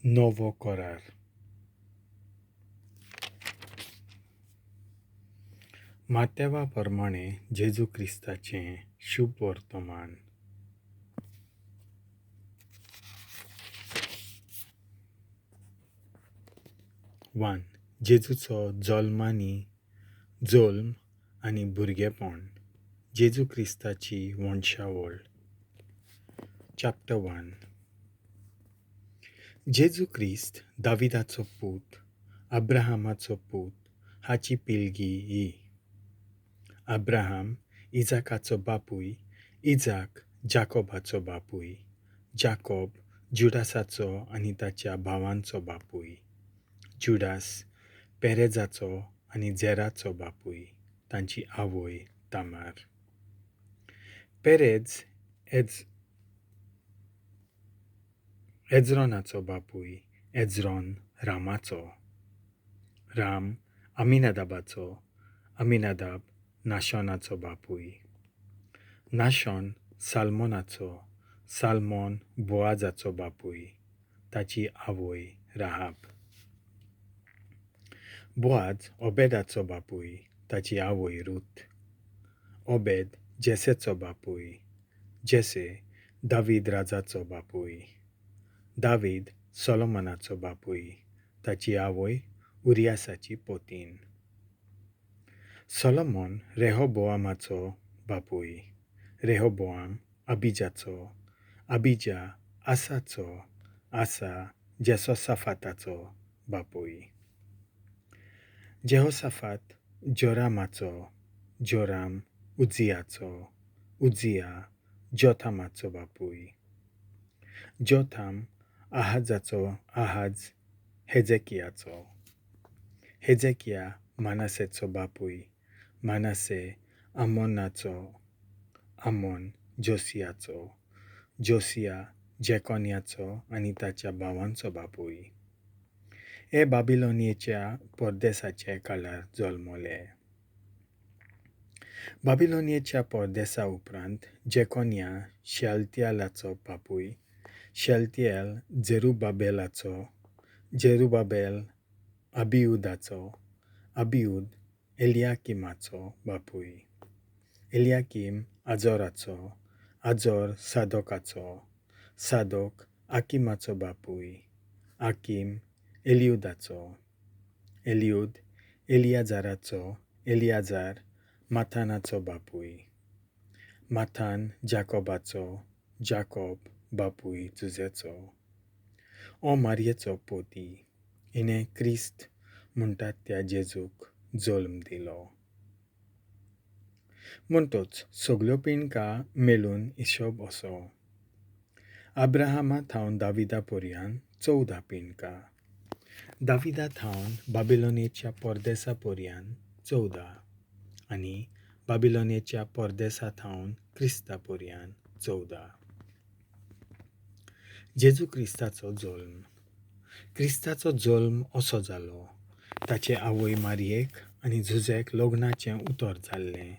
नवो करार. मातेवा प्रमाणें जेजू क्रिस्ताचें शुभ वर्तमान. 1. जेजूचो जल्म आनी भुरगेपण. जेजू क्रिस्ताची वंशावळ. चॅप्टर 1. जेजू क्रिस्त दाविदाचो पूत, अब्राहामाचो पूत, हाची पिळगी ही. अब्राहाम इजाकाचो बापूय, इजाक जाकोबाचो बापूय, जाकोब जुडासाचो आनी ताच्या भावांचो बापूय, जुडास पेरेजाचो आनी झेराचो बापूय, तांची आवय तामार. पेरेज एज्रोनाचो बापूय, एज्रोन रामाचो, राम अमिनादाबाचो, अमिनादाब नाशोनाचो बापूय, नाशोन साल्मोनाचो, साल्मोन बोआजाचो बापूय, ताची आवय राहाब. बोआज ओबेदाचो बापूय, ताची आवय रूथ. ओबेद जेसेचो बापूय, जेसे दावीद राजाचो बापूय, दावीद सोलोमनाचो बापूय, ताची आवय उरियासाची पोतीन. सोलोमन रेहोबोआमाचो बापूय, रेहोबोआम अबिजाचो, अबिजा आसाचो, आसा जेहोसाफाताचो बापूय, जेहोसाफात जोरामाचो, जोराम उज्जियाचो, उज्जिया जोथामाचो बापूय, जोथाम आहाजाचो, आहाज हेजेकियाचो, हेजेकिया मानासेचो बापूय, मानासे आमोनाचो, आमोन जोसियाचो, जोसिया जेकोन्याचो आनी ताच्या भावांचो बापूय. हे बाबिलोनियेच्या परदेसाचे काळार जल्मले. बाबिलोनियेच्या परदेसा उपरांत जेकोन्या शेलतियेलाचो बापूय, शेलतियेल जेरुबाबेलाचो, जेरुबाबेल अबियुदाचो, अबियुद एलियाकिमाचो बापूय, एलियाकीम आजोराचो, आजोर सादोकाचो, सादोक आकिमाचो बापूय, आकीम एलियुदाचो, एलियुद एलियाजाराचो, एलियाजार माथानाचो बापूय, माथान जाकोबाचो, जाकोब बापूय जुजेचो. ओ मारयेचो पोती, हिणें क्रिस्त म्हणटात त्या जेजूक जल्म दिलो. म्हणटच सगल्यो पिणका मेळून हिशोब असो: अब्राहामा थावन दाविदा पर्यान 14 पिणकां, दाविदा थावन बाबिलोनेच्या परदेसा पर्यान 14 आनी बाबिलोनेच्या परदेसा थावन क्रिस्ता पर्यान 14. जेजू क्रिस्ताचो जल्म. क्रिस्ताचो जल्म असो जालो. ताचे आवय मारयेक आनी झुजेक लग्नाचें उतर जाल्लें,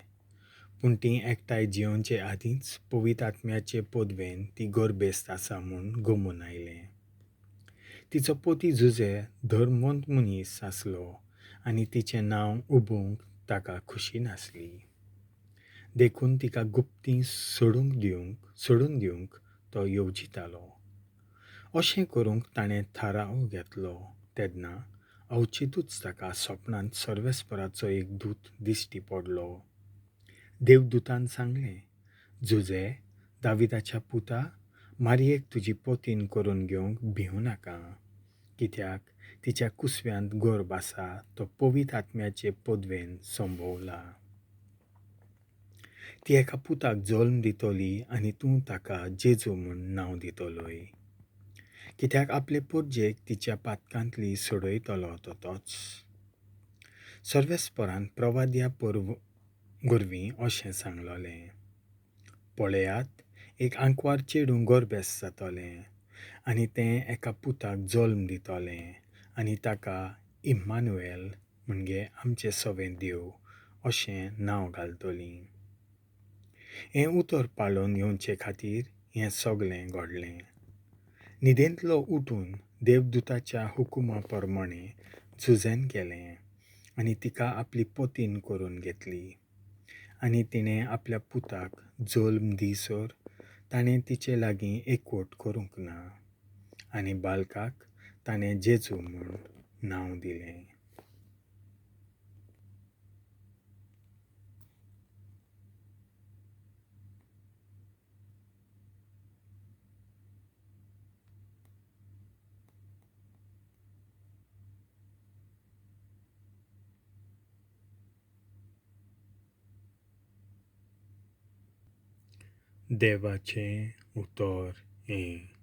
पूण तीं एकठांय जियोवचे आदींच पवित्र आत्म्याचे पदवेन ती गर्भेस्त आसा म्हूण गमून आयलें. तिचो पोती झुजे धर्मवंत मनीस आसलो आनी तिचें नांव उबोवंक ताका खुशी नासली, देखून तिका गुप्ती सोडून दिवंक तो येवजितालो. अशें करूंक ताणें थाराव घेतलो तेन्ना अवचितूच ताका सपनांत सर्वेस्पराचो एक दूत दिश्टी पडलो. देवदूतान सांगलें, जुजे, दाविदाच्या पुता, मारयेक तुजी पोतीन करून घेवंक भिवं नाका, कित्याक तिच्या कुसव्यांत गर्भ आसा तो पवित्र आत्म्याचे पदवेन संभवला. ती एका पुताक जल्म दितली आनी तूं ताका जेजू म्हूण नांव दितलोय, कित्याक आपले पोरजेक तिच्या पातकांतली सोडयतलो तो तोच. सर्वेस्परान प्रवाद्या वरवीं अशें सांगलोलें, पळयात, एक आंकवार चेडूं गर्भेस्त जातलें आनी तें एका पुताक जल्म दितलें आनी ताका इम्मानुएल म्हणजे आमचे सवें देव अशें नांव घालतलीं. हें उतर पाळून येवचे खातीर हें सगलें घडलें. न्हिदेंतलो उठून देवदुताच्या हुकुमा परमणें झुजेन केलें आनी तिका आपली पतीण करून घेतली. आनी तिणें आपल्या पुताक जल्म दीसर ताणें तिचे लागीं एकवट करूंक ना. आनी बालकाक ताणें जेजू म्हूण नांव दिलें. देवाचें उतर हें.